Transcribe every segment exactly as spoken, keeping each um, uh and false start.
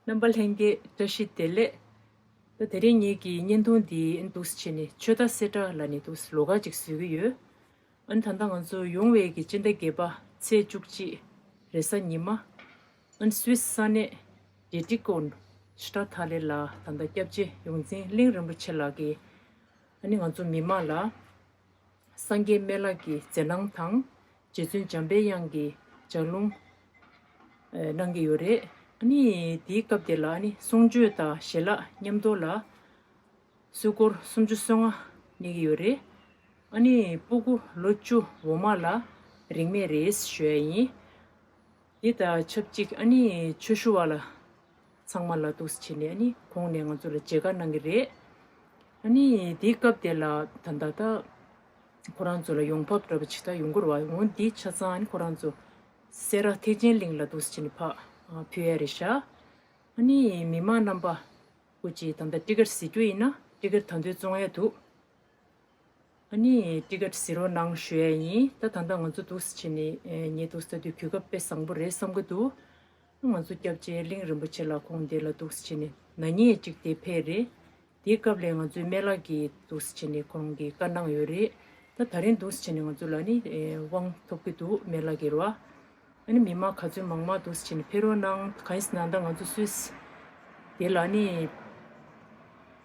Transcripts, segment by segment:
རྣམ་པ་ལྷན་རྒྱས་བཀྲ་ཤིས་བདེ་ལེགས། ད་དེ་རིང་ངེད་ཀྱི་བརྙན་ཐུང་འདི་འདུག་སེ་བྱས་ནས་ཆོས་བདག་གསལ་བསྒྲགས་ལབ་ནས་འདུག་སེ་ལོགས་ཀ་ཅིག་བཟོ་གི་ཡོད། ཨ་ནི་ད་ལྟ་ང་ཚོ་ཡོང་བའི་གི་སྤྱི་ཟླ་བརྒྱད་པ་ཚེས་བཅུ་གཅིག་རེས་གཟའ་ཉི་མ། ཨ་ནི་སུད་སི་ས་གནས་ཌེ་ཏི་ཀོན་ཤི་ཏ་ཐ་ལེ་ལ་ད་ལྟ་སྐྱབས་རྗེ་ཡོངས་འཛིན་གླིང་རིན་པོ་ཆེ་ལགས་ཀྱིས་ཨ་ནི་ང་ཚོ་མི་མང་ལ་སངས་རྒྱས་སྨན་བླ་གི་མཛད་རྣམ་དང་རྗེ་བཙུན་འཇམ་པའི་དབྱངས་ཀྱི་ལྗགས་ལུང་ཨ་གནང་གི་ཡོད་རེད། ཨ་ནི་དེའི་སྐབས་དེ་ལ་ཨ་ནི་གསུང་ཆོས་དང་ཞལ་ལག་མཉམ་དུ་ལ་སུད་སྒོར་སུམ་ཅུ་སོ་ལྔ་གནས་ཀྱི་ཡོད་རེད། ཨ་ནི་སྤུ་གུ་ལོ་བཅུ་འོག་མ་ལ་རིན་མེད་རེད་ཞུ་ཡ་ཡིན། དེ་དང་ཆབས་ཅིག་ཨ་ནི་ཆོས་ཞུ་བ་ལ་ཚང་མ་ལ་འདུག་སེ་བྱས་ནས་ཨ་ནི་ཁོང་ནས་ང་ཚོ་ལ་མཇལ་ཁ་གནང་གི་རེད། ཨ་ནི་དེའི་སྐབས་དེ་ལ་ད་ལྟ་ད་ཁོ་རང་ཚོ་ལ་ཡོང་འབབ་འདྲ་པོ་ཅིག་ད་ཡོང་གི་རེད་བ། འོ་འདི་ཆ་ཚང་ཨ་ནི་ཁོ་རང་ཚོ་སེ་ར་ཐེག་ཆེན་གླིང་ལ་འདུག་སེ་བྱས་ནས་ཕར་ཕུལ་ཡ་རེད་ཤག་ཨ་ནི་མི་མང་རྣམ་པ་སྐུ་མཁྱེན་ད་ལྟ་ཊི་ཀེ་ཊི་གཟིགས་རྒྱུ་ཡིན་ན་ཊི་ཀེ་ཊི་ད་དུང་བཙོང་ཡ་འདུག་ཨ་ནི་ཊི་ཀེ་ཊི་གཟིགས་རོགས་གནང་ཞུ་ཡ་ཡིན། ད་ད་ལྟ་ང་ཚོ་འདུག་སེ་བྱས་ནས་ཨེ་ངས་འདུག་སེ་ལྟ་དུས་གོ་སྐབས་དཔེ་བཟང་པོ་རེད་བསམ་གྱི་འདུག་ང་ཚོ་སྐྱབས་རྗེ་གླིང་རིན་པོ་ཆེ་ལགས་ཁོང་འདི་ལ་འདུག་སེ་བྱས་ནས་ན་ནིང་ཅིག་དེ་ཕེབས་རེད། དེའི་སྐབས་ལ་ང་ཚོའི་སྨན་བླ་གིས་འདུག་སེ་བྱས་ནས་ཁོང་གིས་བཀའ་གནང་ཡོད་རེད། ད་ད་རིང་འདུག་སེ་བྱས་ནས་ང་ཚོ་ལ་ནི་ཨེ་དབང་ཐོབ་ཀྱི་འདུག་སྨན་བླ་གིས་རེད་བ། ཨ་ནི་མི་མང་ག་ཚོད་མང་མང་འདུག་སེ་བྱས་ནས་ཕེབས་རོགས་གནང་། གང་ཡིན་ཟེར་ན་ད་ང་ཚོ་སུད་སི་དེ་ལ་ནི་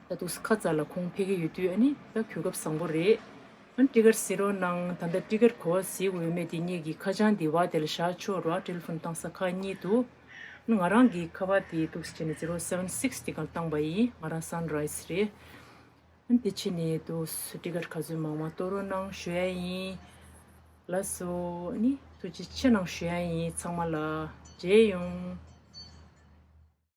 ད་འདུག་སེ་ཁ་ཙ་ལ་ཁོང་ཕེབས་ཀྱི་ཡོད་དུས་ཨ་ནི་ད་གོ་སྐབས་བཟང་པོ་རེད། ཨ་ནི་ཊི་ཀེ་ཊི་གཟིགས་རོགས་གནང་། ད་ལྟ་ཊི་ཀེ་ཊི་ག་པར་གཟིགས་དགོས་ཡོད་མེད་དེ་ངེད་ཀྱི་ཁ་བྱང་འདི་བ་དེ་ལ་བཞག་ཆོག་རེད་བ། ཊེ་ལི་ཕོན་བཏང་ས་ཁག་གཉིས་འདུག་ཨ་ནི་ང་རང་གི་ཁ་པར་དེ་འདུག་སེ་བྱས་ནས་ཛི་རོ་སེ་བན་སིག་སི་དེ་སྒང་བཏང་པ་ཡིན། ང་རང་སན་རའི་སི་རེད། ཨ་ནི་དེ་ཕྱི་ནས་འདུག་སེ་ཊི་ཀེ་ཊི་ག་ཚོད་མང་མང་གཏོང་རོགས་གནང་ཞུ་ཡ་ཡིན། ལགས་སོ། ཨ་ནི་ཐུགས་རྗེ་ཆེ་གནང་ཞུ་ཡ་ཡིན། ཚང་མ་ལ་མཇལ་ཡོང་།